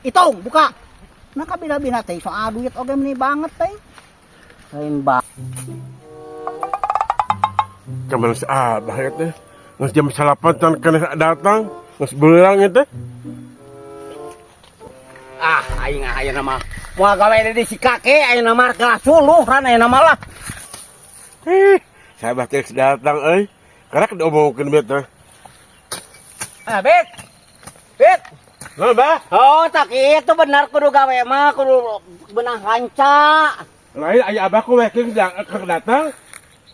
Itong, buka. Nakabila-bila teh soal duit oge meni banget teh. Lain ba. Kemana si Abah ya teh? Nges jam 9 can kena datang, nges beurang ya teh. Ah, aing ayeuna mah. Moal gawe di si kakek ayeuna mah kelas suluh ran ayeuna mah lah. Ih, si Abah teh datang euy. Karek diomongkeun bet teh. Ah, Bet. Bet. Nah, Bah. Oh, tak itu benar kudu gawe mah kudu benang lanca. Lain aya Abah ku we keur datang.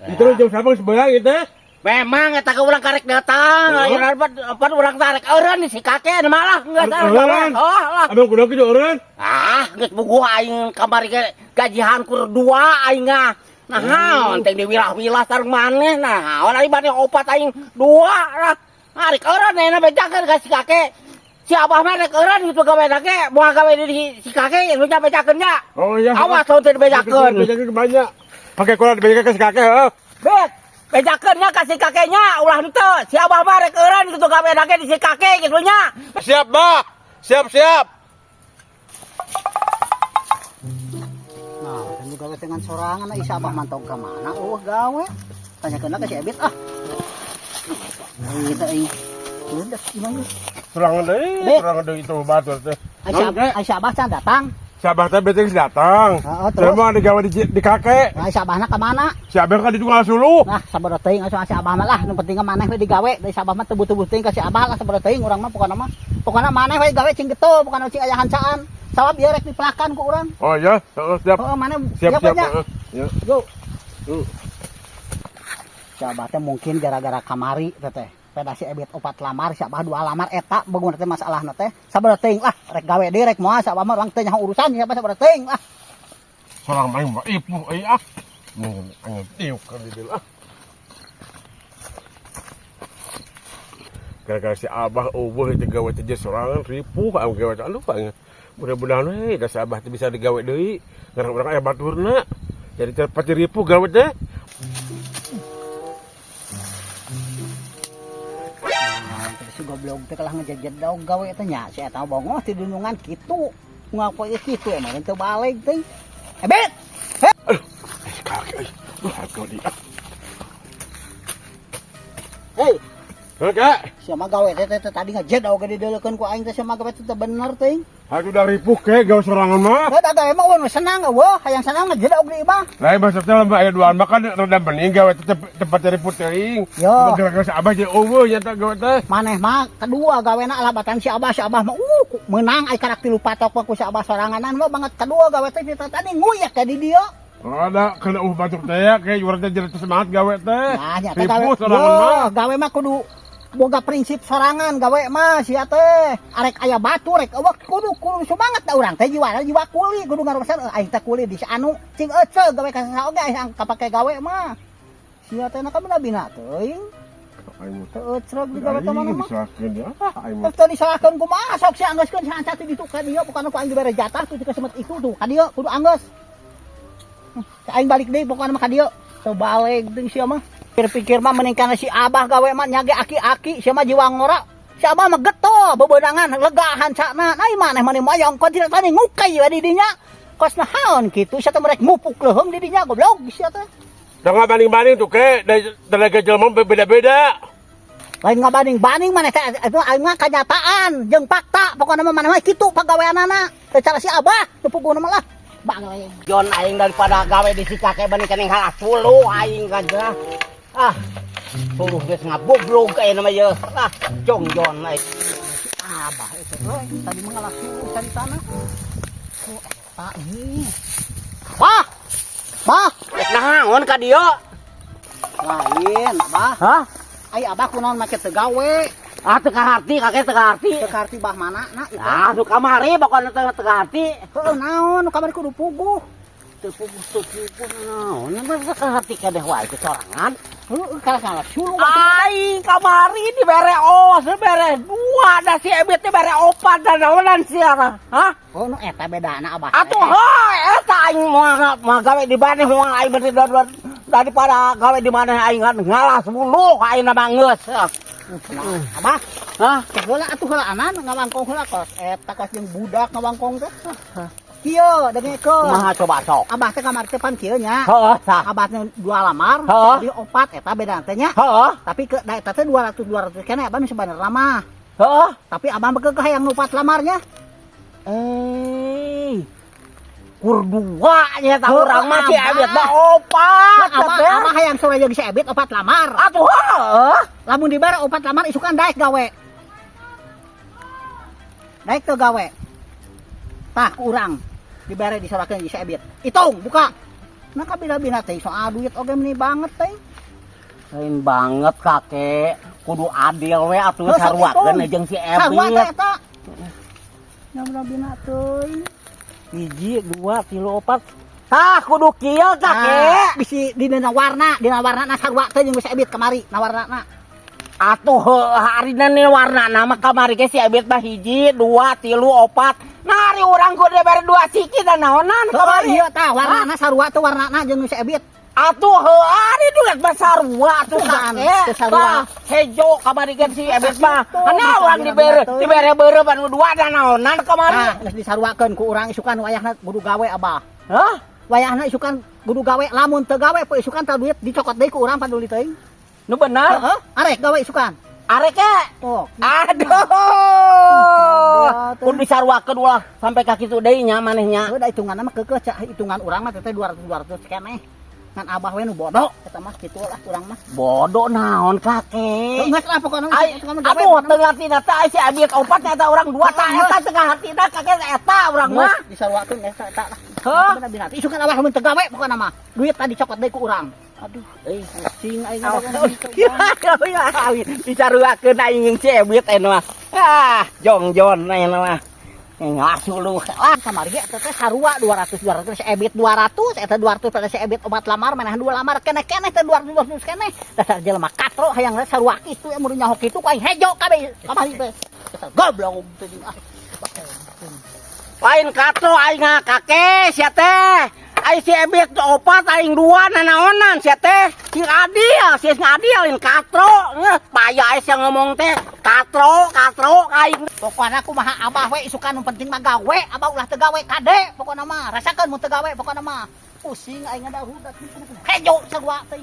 Itu jam 9 geus beurang ieu teh. Memang eta ke urang karek datang, Oh. ayeuna apa urang tarik eureun si kakek malah geus Eureun. Oh, lah. Abang kudu kieu eureun. Ah, geus buguh aing kamari ge gajihan kur dua aing ah. Nah, naon teh diwilah-wilah sareng maneh nah, naon aing bade opat aing dua lah. Arek eureun ayeuna bejakeun ka si kakek. Si Abah mah rek eureun gitu gawe ge, moal gawe di si kakek nu bejakeun nya. Oh iya. Awas tong teu dibejakeun. Bejakeun banyak. Pakai kurang dibejakeun ke si kakek heuh. Bet, bejakeun nya ka si kakeknya ulah henteu. Si Abah mah rek eureun gitu gawe ge di si kakek gitu nya. Siap, Bah. Siap, siap. Nah, kan gawe dengan sorangan isi Abah mantong ka mana? Oh, gawe. Tanyakeun ka si Ebit ah. Ieu teh aing. Udah gimana? Sorangan deui, Bet. Sorangan deui itu batur teh. Ai si Abah can datang. Si Abah teh bete geus datang. Heeh, terus? Saya mah digawe di kakek. Nah, si Abahna ka mana? Si Abah kan di tukang suluh. Nah, sabar teuing asuh si Abah mah lah, nu penting mah maneh we digawe. Da si Abah mah tebu-tebu teuing ka si Abah lah sabar teuing urang mah pokona mah. Pokona maneh we gawe cing getol, pokona cing aya hancaan. Sawab ieu rek dipelakan ku urang. Oh iya, heeh, siap. Heeh, maneh Siap, siap. nya? Heeh. Ya. Yo. Si Abah teh mungkin gara-gara kamari teh teh. Peda si Ebit opat lamar, si Abah dua lamar eta begun teh masalahna teh. Sabar teuing lah, rek gawe deui rek moal si Abah mah urang teh nyaho urusan siapa sabar teuing lah. Sorang main mah ipuh euy ah. Mending angin tiup kan di dieu ah. Gara-gara si Abah eueuh teh gawe teh sorangan ripuh am gawe teh aduh aing. Mudah-mudahan we da si Abah teh bisa digawe deui. Ngarang urang aya baturna. Jadi teh pati ripuh gawe teh. Nah, terus si goblok teh kalah ngejejedog gawe teh nya si eta bongoh ti dunungan kitu. Ngapo ieu kitu emang teu balik teh. Ebit. Aduh, kakek euy. Duh, aku di. Hei, Heuh, Kak. sia mah gawe teh teh tadi ngejedog ge dideulekeun ku aing teh sia mah gawe teh teu bener teh. Aku udah ripuh ke gawe sorangan mah. Heuh, da gawe mah eueuh senang eueuh, hayang senang ngejedog di imah. Lain maksudnya lembah aya duaan mah kan rada bening gawe teh tempat cari teuing. Yo. Gara-gara si Abah jadi eueuh nya teh gawe teh. Maneh mah kedua gawena alabatan si Abah, si Abah mah meunang ai karak tilu patok mah ku si Abah soranganan mah banget kedua gawe teh teh tadi nguyak ka di dieu. Oh, ada kena batuk teh ya kayak urang teh jadi semangat gawe teh. Nah, nya teh gawe. Ripuh sorangan mah. Gawe mah kudu boga prinsip sorangan gawe mah sia teh. Arek aya batu rek eueuh kudu kudu semangat da urang teh jiwa jiwa kuli kudu ngarusan aing teh kuli di si anu cing eceu gawe ka saha oge aing kapake gawe mah. Sia teh na kabina teuing. Aing mah Teu ecreg di gawe teh mana mah. Disalahkeun ya. Ah, aing mah. Terus teu disalahkeun kumaha sok sia anggeuskeun si hanca teh ditu ka dieu pokona ku aing dibere jatah tuh ka semet itu tuh ka dieu kudu anggeus. Aing balik deui pokona mah ka dieu. Teu balik deui sia mah. Pikir-pikir mah mending kana si Abah gawe mah nyage aki-aki sia mah jiwa ngora. Si Abah mah getol bebeunangan lega hancana. Nah maneh mah moyong kon tidak tani ngukai we di dinya. Kos naon kitu sia teh merek mupuk leuheung di dinya goblok sia teh. Teu ngabanding-banding tuh ke tenaga jelema beda-beda. Lain ngabanding-banding maneh teh itu aing mah kanyataan jeung fakta pokona mah maneh mah kitu pagaweanana. Teu cara si Abah teu puguna mah lah. Bang Jon aing daripada gawe di si kakek banding kening halas suluh aing kan ah. Suluh geus ngaboblog aya nama ieu. Ah, jong jon aing. Abah itu euy tadi mah ngalah suluh caritana. Oh, eta nih. Bah. Bah. Rek naon ka dieu? Lain, Abah. Hah? Ai Abah kunaon make teu gawe? Ah, teu kaharti kakek teu kaharti. Teu kaharti bah mana na itu? Ah, nu kamari pokona teu kaharti. Heuh naon nu kamari kudu puguh. Teu puguh teu puguh naon mah teu kaharti kabeh wae ke sorangan. Heuh kalah suluh. Aing kamari dibere os, dibere dua da si Ebit teh bere opat da naonan sia tah. Hah? Oh nu eta bedana Abah. Atuh heuh eta aing moal moal gawe di maneh moal aing berarti daripada gawe di maneh aing ngalas mulu aing mah geus. Abah, Hah? heula atuh heula anan ngawangkong heula kos eta kos jeung budak ngawangkong teh. Kieu dengekeun. Kumaha coba sok? Abah teh kamari teh pan kieu nya. Heeh, tah. Abah teh dua lamar, Heeh. jadi opat eta beda teh nya. Heeh. Tapi ke da eta teh 200 200 keneh abah nu sebenarnya mah. Heeh. Tapi abah mah hayang nu opat lamarnya. Eh. Kur dua nya eta Heuh, urang mah si Abah. Ebit mah opat. Abah, teh. abah hayang sore jeung si Ebit opat lamar. Atuh heeh. Lamun dibere opat lamar isukan daek gawe. Daek teu gawe. Tah ku urang dibere disorakeun jeung si Ebit. Hitung, buka. Nah kabina-bina teh soal duit oge meni banget teh. Lain banget kakek. Kudu adil we atuh Heuh, sok saruakeun hitung. jeung si Sarua teh Ebit. eta. Nyamra-bina teuing. Hiji, dua, tilu, opat. Tah kudu kieu kakek. Nah, bisi dina warna, dina warna na sarua teh jeung si Ebit kamari, na warna. Atuh heuh harina nih warna nama kamari ge si Ebit mah hiji, dua, tilu, opat. Nah ari urang kudu dibere dua siki da naonan Kamari kamari. ieu tah warnana sarua teh warnana jeung si Ebit. Atuh heuh ari duit mah sarua atuh Bukan, kakek. teu sarua. Tah hejo kamari ge si Ebit mah. Gitu, Ana urang dibere dibere beureum anu dua da naonan kamari. Nah, geus disaruakeun ku urang isukan wayahna kudu gawe abah. Hah? Wayahna isukan kudu gawe, lamun teu gawe poe isukan tah duit dicokot deui ku urang paduli teuing. Nu bener? Heeh, arek gawe isukan. Arek ge. Oh, Aduh. Aduh. Kudu disaruakeun ulah sampai ka kitu deui nya maneh nya. Udah hitungan mah keukeuh cak hitungan urang mah teh 200 200 keneh. Ngan abah we nu bodoh eta mah kitu lah urang mah. Bodoh naon kakek. Geus lah pokona Ai, isukan mah gawe. aduh teu ngartina teh ai si Ebit opat eta urang dua tah eta teu ngahartina kakek eta urang mah. Geus disaruakeun eta eta lah. Hah? Bener binati. Isukan abah mun teu gawe pokona mah. Duit tadi cokot deui ku urang. Aduh, euy pusing aing Disaruakeun aing jeung si Ebit eta mah. Ah, jongjon aing mah. Ngasuluh. Ah, kamari ge eta teh sarua 200 200 si Ebit 200 eta 200 pada si Ebit opat lamar maneh dua lamar keneh-keneh teh 200 200 keneh. Dasar jelema katro hayang sarua kitu mun nyaho kitu ku aing hejo kabeh kamari teh. Dasar goblok teh ah. Lain katro aing mah kakek sia teh. Ai si Ebit opat aing dua nanaonan sia teh. Sing adil, sia sing adil lain katro. Ngeh, payah sia ngomong teh. Katro, katro aing. Pokona kumaha abah we isukan nu penting mah gawe, abah ulah teu gawe kade pokona mah. Rasakeun mun teu gawe pokona mah. Pusing aing ada rudat. Hejo sarua teh.